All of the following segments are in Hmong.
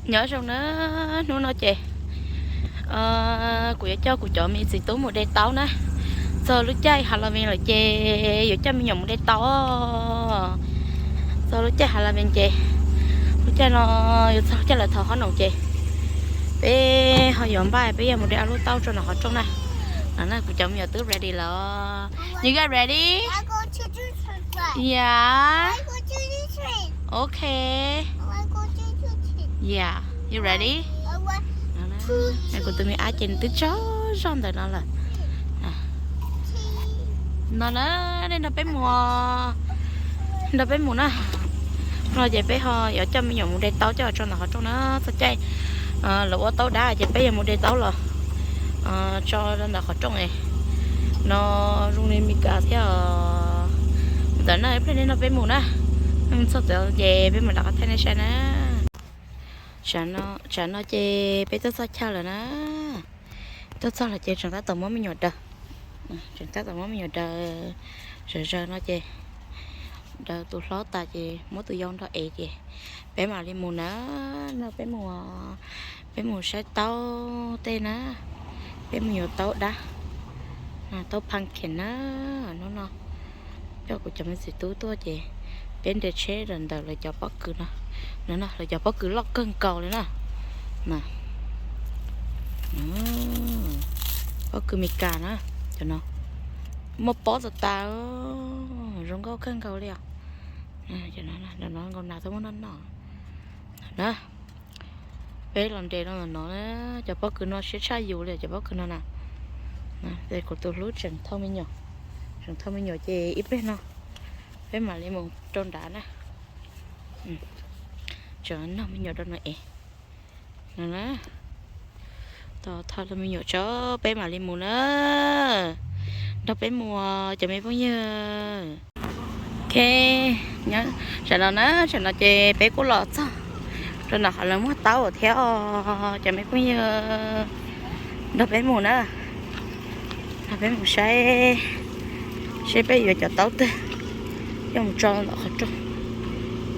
Nyob zoo na, hnub no ces kuv yuav coj kuv cov me txiv tub mus de taub na. Txog lub caij Halloween lawm ces yuav coj me nyuam mus de taub. Txog lub caij Halloween ces lub caij no yuav txog lub caij lawv thov qhob noom ces peb ho yuav npaj peb yuav mus de ob lub taub rau nram qhov rooj na. No na, kuv cov me nyuam twb ready lawm. You guys ready? Yeah. Okay. Yeah. You ready? Kuv tus me ab ces nws twb tsaug zog ntawm no lawm. No na, nej nrog peb mus, nrog peb mus na. No ces peb ho yuav coj me nyuam mus de taub coj tso ntawm qhov rooj na. Txog caij lawv ua taub dab ces peb yuav mus de taub los tso ntawm qhov rooj no. Zoo li Mis Kas thiab os. Ntawm no ib pliag nej nrog peb mus na. Txog tod ces peb mam rov qab thaij nej saib na. Tsam no ces peb tuaj txog chaw lawm na. Tuaj txog lawm ces tseem tab tom muab me nyuam daws, tseem tab tom muab me nyuam daws. Zawv zawg no ces daws tus hlob tas ces muab tus yau nrog ev ces peb mam li mus na. No peb mus, peb mus saib taub tej na. Peb mus yuav taub dab, taub pumpkin na. Hnub no coj kuv cov me txiv tub tuaj ces peb nres tsheb ntawm lawv cov pob kws no. No lawv cov pob kws loj kawg nkaus li na. Pob kws Mis Kas na, cov no muaj pob tas tas, zoo nkauj kawg nkaus li os. Cov no nkaus nas tuaj muab noj noj na. Peb los nres no no, cov pob kws no siab tshaj yus li cov pob kws no na. Ces kuv tus hlub tseem thau me nyuam, tseem thau me nyuam ces ib pliag no peb mam li mus rau nrad na. Tseem noj me nyuam rau no es. No na, tos thau me nyuam tso peb mam li mus na. Nrog peb mus cov me phooj ywg. Ok, tam no na, tam no ces peb kuj los txog rau ntawm qhov lawv muag taub thiab os cov me phooj ywg. Nrog peb mus na, nrog peb mus saib, saib peb yuav cov taub twg coj mus tso ntawm qhov rooj.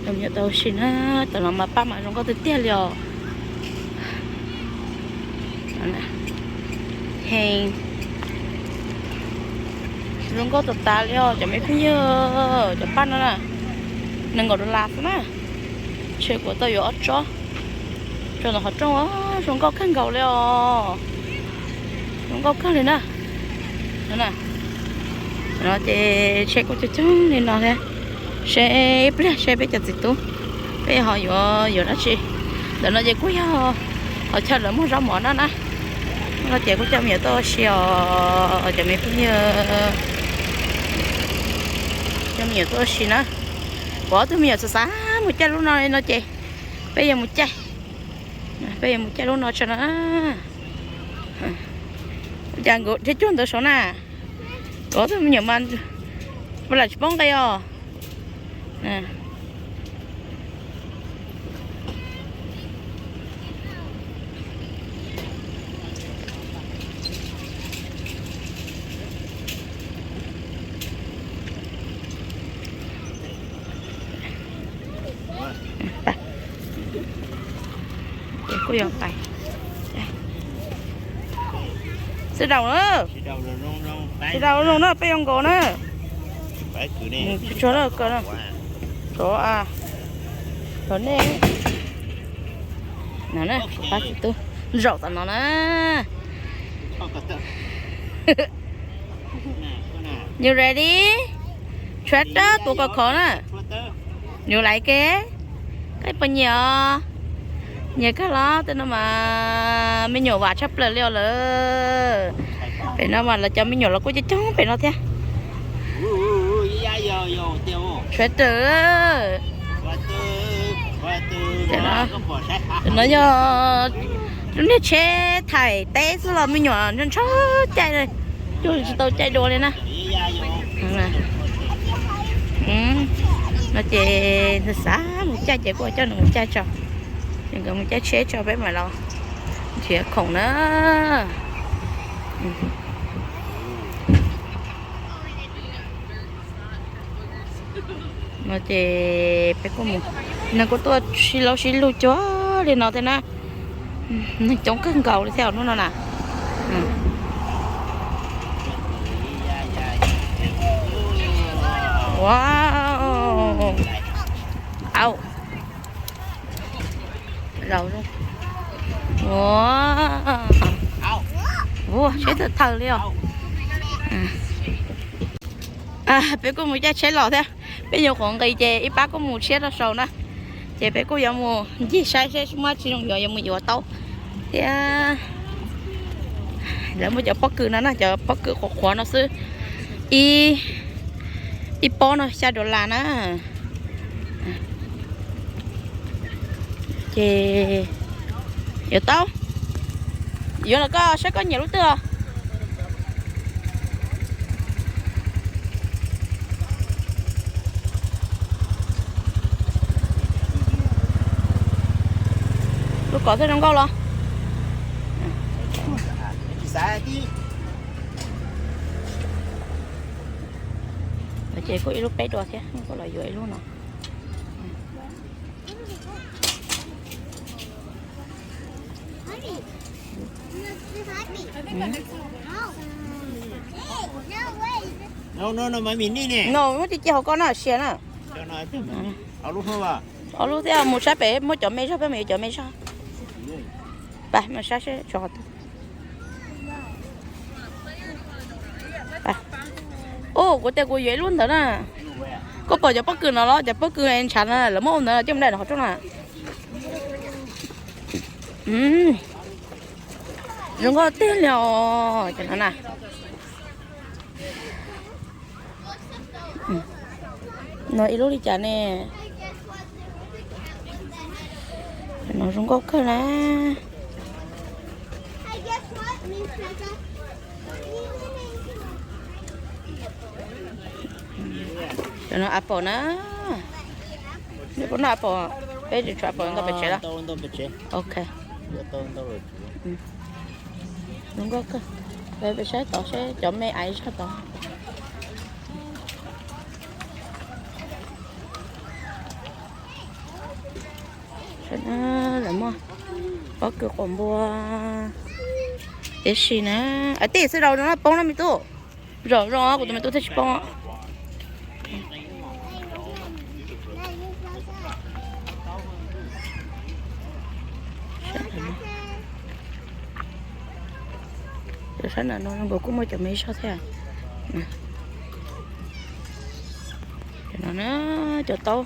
Cov me nyuam tau ua si na, tam no mas paj mas zoo nkauj tiag tiag li os. Heev, zoo nkauj tas tas li os cov me phooj ywg. Cov paj no na, nees nkaum dollar xwb na. Ntshe kuv tau yuav ob tsob tso ntawm qhov rooj, zoo nkauj kawg nkaus li os. Zoo nkauj kawg li na. No ces tsheb kuj coob coob li no thiab. Seb ib pliag seb peb cov txiv tub peb ho yuav yuav dab tsi. Ntawm no ces kuj yog qhov chaw lawv muag zaub mov no na. No ces kuj coj me nyuam tuaj ua si os cov me phooj ywg. Coj me nyuam tuaj ua si na. Kuv ob tug me nyuam xav xav mus caij lub no li no ces peb yuav mus caij, peb yuav mus caij lub no tso na. Cas nkawd thiab cuag ntawd saud na. Kuv ob tug me nyuam mas lam tsis paub nqe os. Kuj yog pais. Sawv daws na, sawv daws zoo na, peb yuav nkaus na. Tsuag na, kawg na. Rov, rov nej. No na, pab txiv tub zaum tom no na. You ready? Tractor tuav kaus khov na. You like it? Koj puas nyiam os? Nyiam kawg los tej no mas me nyuam vam tshaj plaws li os lawm. Pem no mas lawv cov me nyuam los kuj coob coob pem no thiab. Tractor. No yog lub niag tsheb thaim teb xwb los me nyuam ntshaw caij, cuag tsis tau caij dua li na. No ces nws xav mus caij ces kuj coj nws mus caij tso. Ces nkawd mus caij tsheb tso peb mam los nrhiav khoom na. No ces peb kuj mus, nws kuj tuaj sib laub sib lug cuag Li no thiab na, neeg coob kawg nkaus li thiab hnub no na. Wow. Au. Zaus. Ua, ua tsheb thawj thawj li os. Peb kuj mus caij tsheb los thiab. Peb nyuam qhuav nqis ces ib pab kuj mus tshiab rau saud na. Ces peb kuj yuav mus ncig saib seb muaj tsi zoo yuav, yuav mus yuav tau thiab. Lawv muaj cov pob kws no na, cov pob kws qhuav qhuav no xwb, ib, ib pob no xya dollar na. Ces yuav tau, yuav los koj saib koj nyiam lub twg os. Lub kov thiaj zoo nkauj los. Ces kuj ib lub peb dua thiab, kuj los yuav ib lub no. No, muab ci ci hauv koj na, sia na. Ob lub thiab, mus saib pem muaj cov me zog, peb mus yuav cov me zog. Pab mus saib seb tsov qhov twg. Ub, kuv tias kuv yuav ib lub ntawd na. Koj pom cov pob kws no los? Cov pob kws ntshav na, lawv muab ua ntawd coj mus dai qhov rooj na. Zoo nkauj tiag li os, cov no na. No ib lub li cas ne? No zoo nkauj kawg na. Cov no apple na. Nej puas noj apple? Peb tsis tshuav apple ntau pes tsev los? Ok. Zoo nkauj kawg. Peb saib tod seb cov me aiv zog tod. Lawv muaj pob kws quav npua tib si na. Tij xwb, zaum no poob na me tub. Zaum zoo kuv tus me tub thiaj tsis poob. Sab nram no zoo nkaus kuj muaj cov me zog thiab. Cov no na, cov taub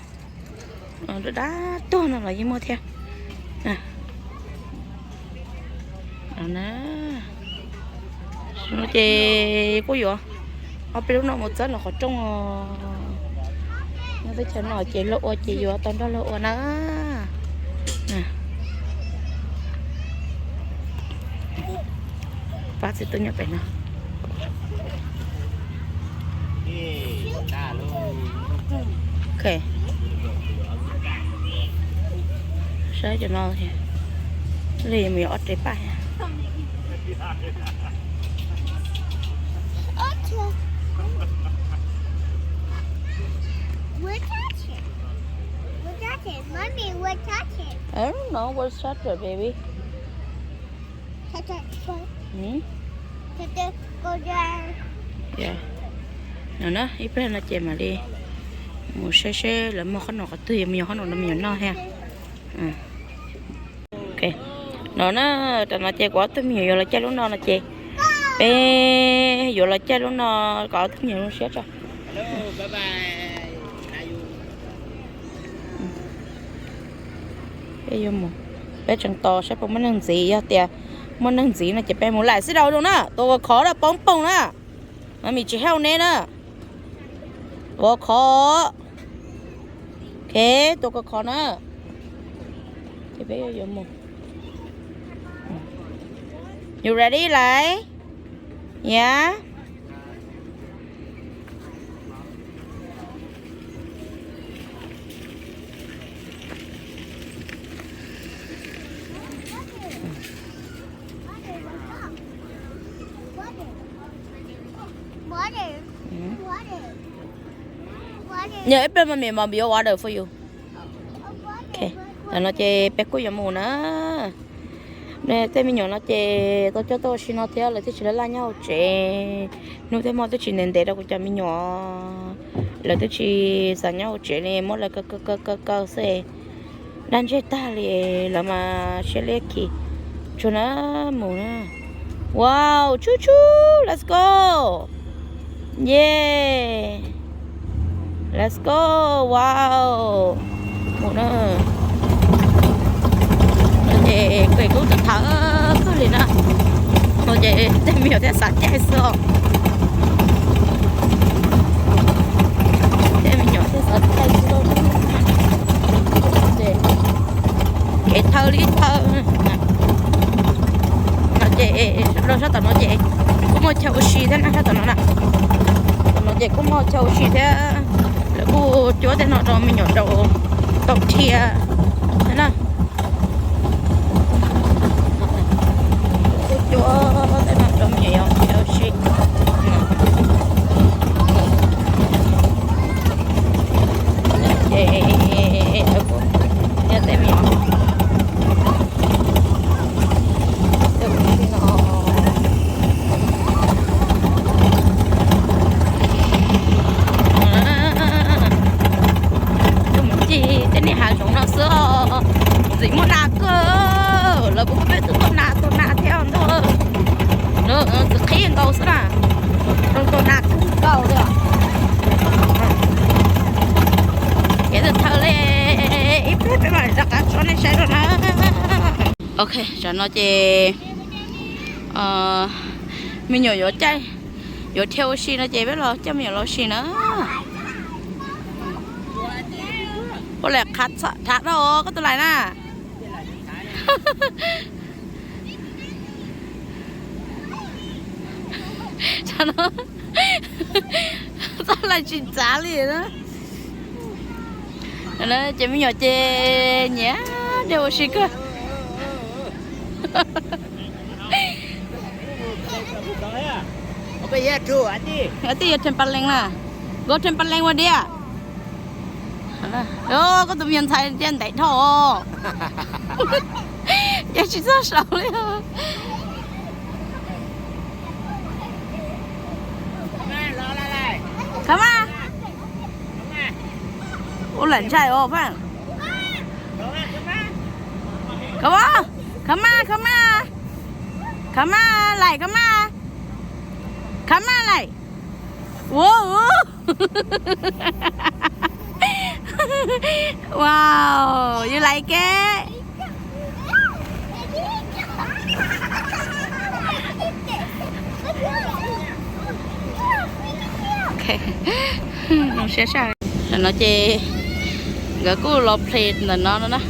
dab dab tuag no los yeej muaj thiab. No na, no ces kuj yuav ob peb lub no mus txawb los qhov rooj os. Nyob teb chaws no ces luag ua ces yuav tau nrog luag ua na. Pab txiv tub nyob pem no. Ok. Saib cov no, li mus yuav ob rev paj. What is it? Mommy, what is it? I don't know what's chocolate, baby. No na, ib pliag no ces mam li mus saib seb lawv muag qhob noom qhov twg, yuav mus yuav qhob noom no mus yuav noj thiab. No na, tam no ces kuv ob tug me nyuam yuav los caij lub no no ces peb yuav los caij lub no kom ob tug me nyuam zoo siab tso. Peb yuav mus, peb tseem tos saib puas muaj neeg ntxiv, yog tias muaj neeg ntxiv no ces peb mus laim xib daus zoo na, tua kos khov na, poob poog na, Mommy tsis help neb na, tua kos, ok, tua kos khov na, ces peb yuav mus. You ready, Lai? Yeah. Water. Water. Water. Yeah, ib pliag Mommy mam yuav water for you. Okay. Tam no ces peb kuj yuav mus na. Tej me nyuam no ces tau coj tuaj ua si no thiab lawv twb tsis laj laj nyob hauv tsev. Hnub thiab hmo twb tsis ntev ntev rau kuv cov me nyuam. Lawv twb tsis xav nyob hauv tsev li, muab lawv kaw kaw kaw kaw xwb. Daj ntseg tag li, lawv mas siab liab khi. Tsuag na, mus na. Wow, tsu tsu, let's go. Yeah. Let's go. Wow. Mus na. No ces kuj thawv kawg li na. No ces tej me nyuam thiaj xav caij xwb os. Tej me nyuam thiaj xav caij xwb. Ces kev thawv li thawv. No ces rau sab tom no ces kuj muaj chaw ua si thiab na, sab tom no na. Tom no ces kuj muaj chaw ua si thiab. Lawv kuj cuab tej no rau me nyuam rau tau dhia thiab na. Kuj cuab tej no rau me nyuam ua si. Ces kuj thiab tej me nyuam. Mus ci tej niag hav zoov no xwb os. Ntxim muaj nas kawg, lawv kuj peb tus tuaj nas tus nas thiab ntuj. Txiv qhib nkaus xwb na. Zoo tus nas kub nkaus li os. Kev thawv li, ib pliag peb mam rov qab tso nej saib dua na. Ok, tam no ces me nyuam yuav caij, yuav dhia ua si no ces peb los coj me nyuam los ua si na. Ua li qhav, qhav dhau koj tus lais na. Tam no txoj lais tsis txav li na. Ces me nyuam ces nyiam dhia ua si kawg. Twb yuav theem pas lees na, koj theem pas lees ua diam. Koj tus me nyuam ntxhais cia ntev dhau, ces tsis txog saud li. Khab mas, ua lam ntshai os pab. Khab mas, khab mas, khab mas, khab mas laim, khab mas, khab mas laim. Ua, wow, you like it? Tam no ces nkawd kuj los play ntawm no no na.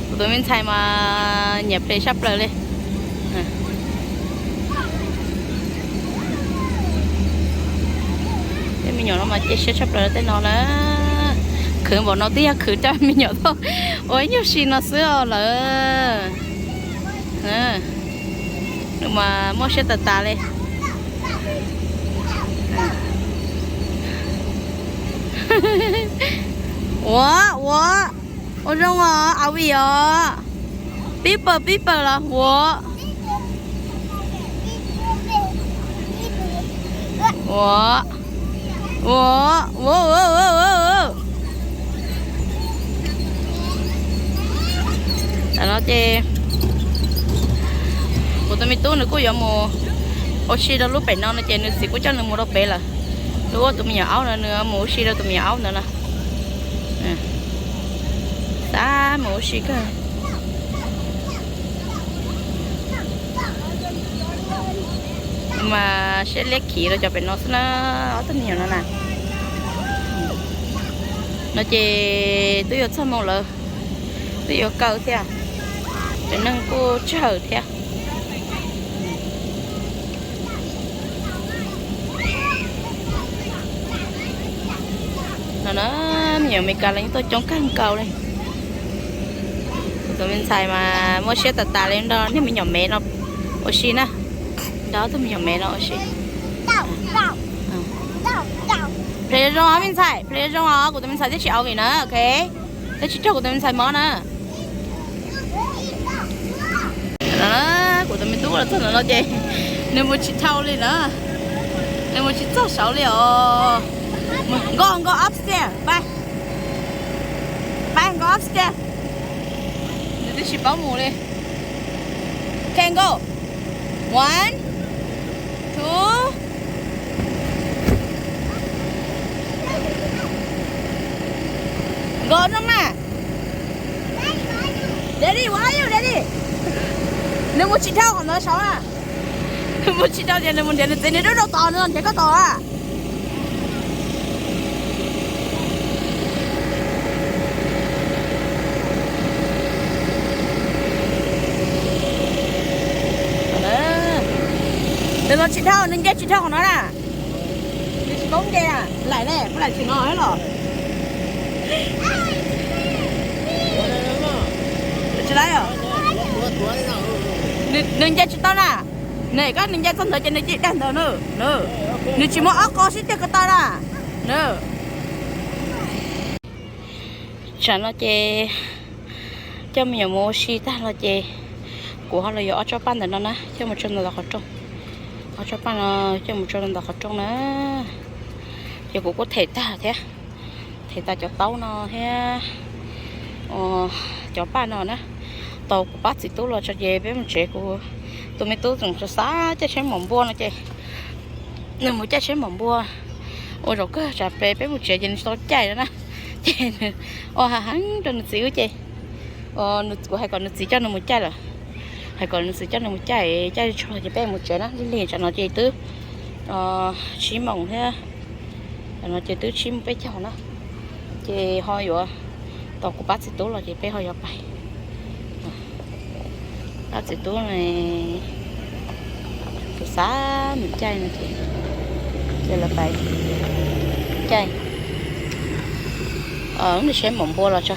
Kuv tus me ntxhais mas nyiam play tshaj plaws li. Tej me nyuam no mas cia siab tshaj plaws tej no na. Khwv npaum no twb yog khwv coj me nyuam tuaj ua ib nyuag si no xwb os lawm. Nws mas muaj siab tas tas li. Ua, ua, ua zoo os, au vim os. Pib pawg pib pawg los ua. Ua, ua, ua, ua, ua, ua. Tam no ces kuv tus me tub nws kuj yuav mus ua si rau lub pem no no ces nws txiv kuj coj nws mus rau pem lawm. Lub ua tus me nyuam aub no nws mus ua si rau tus me nyuam aub ntawd na. Xav mus ua si kawg. Mas siab liab khiv rau cov pem no xwb na, ob tug me nyuam no na. No ces twb yuav txog moo lawm, twb yuav kaw thiab, cov neeg kuj tsawg thiab. No na, me nyuam Amelikas los yeej tuaj coob kawg nkaus li. Kuv tus me ntxhais mas muaj siab tas tas li nrog niag me nyuam mev no ua si na, nrog ob tug me nyuam mev no ua si. Play zoo os me ntxhais, play zoo os, kuv tus me ntxhais twb tsis au vim na, ok, twb tsis raug kuv tus me ntxhais mob na. Txog ntawm no ces nws mus tsis dhau li na, nws mus tsis txog saud li os. Nkauj, nkauj upstairs, pab, pab nkauj upstairs. Nws twb tsis paub mus li. Can go. One, two. Nkauj no mas. Daddy, where are you, daddy? Nws mus tsis dhau qhov ntawd saud na. Nws mus tsis dhau ces nws mus nrhiav nws txiv, nws rau tos nws nrhiav koj tos a. Nws los tsis dhau, nws nce tsis dhau qhov no na. Nws tsis paub nce na, laim ne, puas laim tsis no los? Tsis laim os. Nws nce tsis tau na. Nws, koj, nws nce txog ntawd ces nws cia li dag ntawd na. Nws tsis muaj ob qho sib teg ko taw na. Tsam no ces coj me nyuam mus ua si tag los ces kuv ho los yuav ob tsob paj ntawm no na coj mus tso ntawm qhov rooj. Ob tsob paj no coj mus tso ntawm qhov rooj na. Ces kuv kuj them tag thiab, them tas cov taub no thiab cov paj no na. Tau kuv pab txiv tub los tso ces peb mus tsev. Kuv tus me tub tseem xav caij tsheb mom npua no ces nws mus caij tsheb mom npua ua zaum kawg tsam peb mus tsev ces nws tsis tau caij no na. Ces nws ua heev rau nws txiv wb ces kuv hais kom nws txiv coj nws mus caij lawm. Hais kom nws txiv coj nws mus caij, caij tso ces peb mus tsev na. Lig lig tsam no ces twb tsib moos thiab, tsam no ces twb tsib moos peb caug na. Ces ho yuav, tau kuv pab txiv tub los ces peb ho yuav pais. Pab txiv tub, kuv xav mus caij no ces, ces lawv pais caij. Lub niag tsheb mom npua los tso.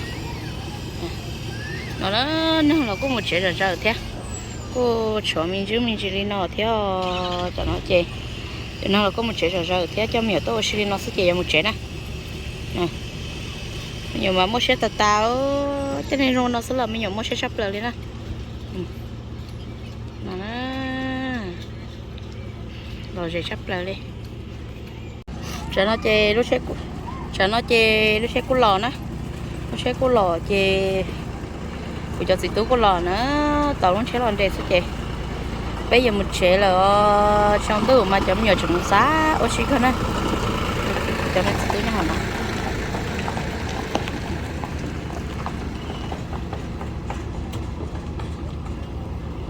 No na, neeg los kuj mus tsev zom zaws thiab, kuj tshuav me ntsis me ntsis li no thiab. Tam no ces cov neeg los kuj mus tsev zom zaws thiab, coj me nyuam tuaj ua si li no xwb ces yuav mus tsev na. Me nyuam mas muaj siab tas tas, tej neeg zoo no xwb los me nyuam muaj siab tshaj plaws li na. No na, lom zem tshaj plaws li. Tsam no ces, tsam no ces lub tsheb kuj los na, lub tsheb kuj los ces kuv cov txiv tub kuj los na, tau lub tsheb los nres xwb ces peb yuav mus tsev lawm os. Tshav ntuj mas cov me nyuam tseem xav ua si kawg na. Cov me txiv tub nyob hauv no.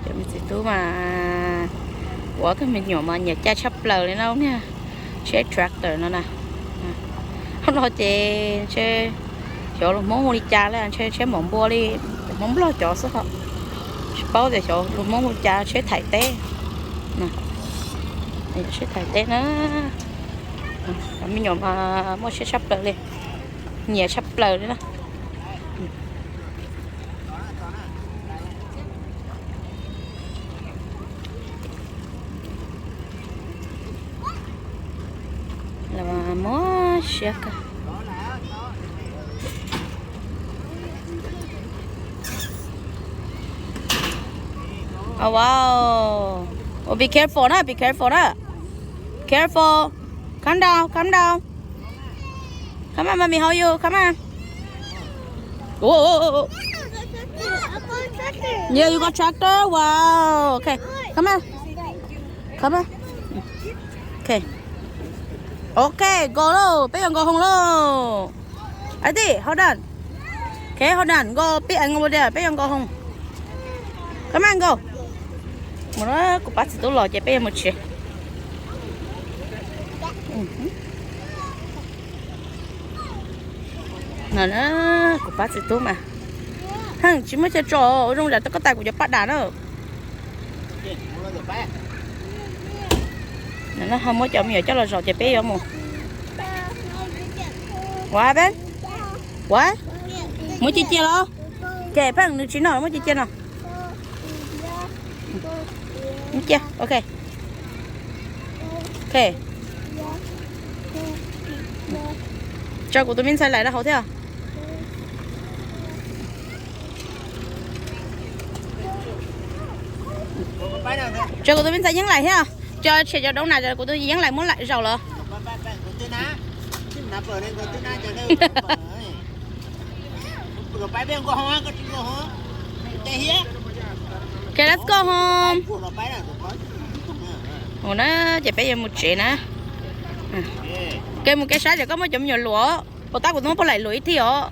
Cov me txiv tub mas, kuv ob tug me nyuam mas nyiam caij tshaj plaws li na, niag tsheb tractor no na. Hnub no ces ntshe xyov lus Hmoob hu li cas li, ntshe tsheb mom npua li, Hmoob Nplog cov xwb ho. Tsis paub tias xyov lus Hmoob hu li cas, tsheb thaim teb. Tsheb thaim teb na. Me nyuam mas muaj siab tshaj plaws li, nyiam tshaj plaws li na. Muaj siab kawg. Oh, wow. Oh, be careful na, be careful na. Careful. Calm down, calm down. Come on, mommy hold you. Come on. Oh, oh, oh, oh. Yeah, you got tractor. Wow. Okay. Come on. Come on. Okay. Okay, go lauj, peb yuav nkaus hoos lauj. Adi, hold on. Okay, hold on, go pib eev ua diam, peb yuav nkaus hoos. Come on, go. Mus na, kuv pab txiv tub los ces peb yuav mus tsev. No na, kuv pab txiv tub mas, heej, tsis muaj chaw tso, ua zoo zam rau koj tais kuv cov paj dam na. No ho muab cov me nyuam coj los zom ces peb yuav mus. Ua peb, ua, muab cia cia los. Ces pheej nws tsis noj, muab cia cia no. Cia, ok. Ok. Tso kuv tus me ntxhais laim rau hauv thiab. Tso kuv tus me ntxhais Yeeb Laim thiab, tso tshem cov doob na, kuv tus Yeeb Laim muab laim zaum los. Okay, let's go home. Mus na, ces peb yuav mus tsev na. Kev mus kev saib, koj muaj cov me nyuam luam, puas tab kuv twb muab puag laim luam ib thij os.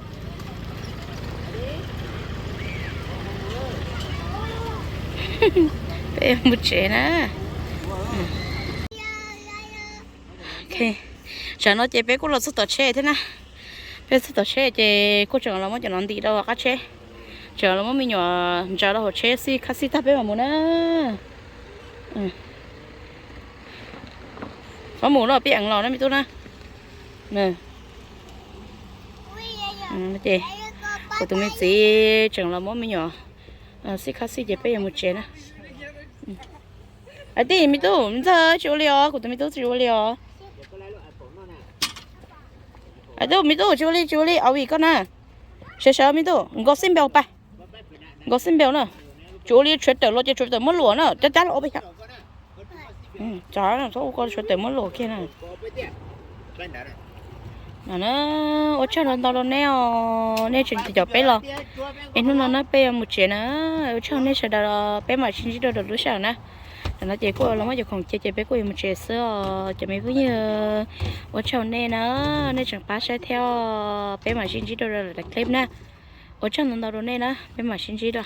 Peb mus tsev na. Tam no ces peb kuj los txog tom tsheb thiab na. Peb txog tom tsheb ces kuj tseem los muab cov no ntim rau qab tsheb. Tseem los muab me nyuam ntsaws rau hauv tsheb xij khab xij tag peb mam mus na. Txhob mus no, peb eev los na me tub na. Ces kuv tus me txiv tseem los muab me nyuam xij khab xij ces peb yuav mus tsev na. Hais tias me tub, me ntxawg tsis ua li os, kuv tus me tub tsis ua li os. Hais tias me tub tsis ua li, tsis ua li, au vim koj na. Sawv sawv me tub, nkaus xij npaum pas, nkaus xij npaum na. Tsis ua li, tshuav tawm los ces tshuav tawm muab luam na, cab cab los ua peb xyaw. Txhob ua ko, tshuav tawm muab luam kiag na. Ua tsaug ntau ntau rau nej os, nej tseem caum peb los. Es hnub no na peb yuav mus tsev na. Ua tsaug nej sawv daws, peb mam sib ntsib dua rau lub sij hawm na. Tam no ces kuj los muab cov khoom cia ces peb kuj yuav mus tsev xwb os cov me phooj ywg. Ua tsaug nej na, nej tseem pab saib thiab os. Peb mam sib ntsib dua rau lwm daim clip na. Ua tsaug ntau ntau rau nej na, peb mam sib ntsib dua.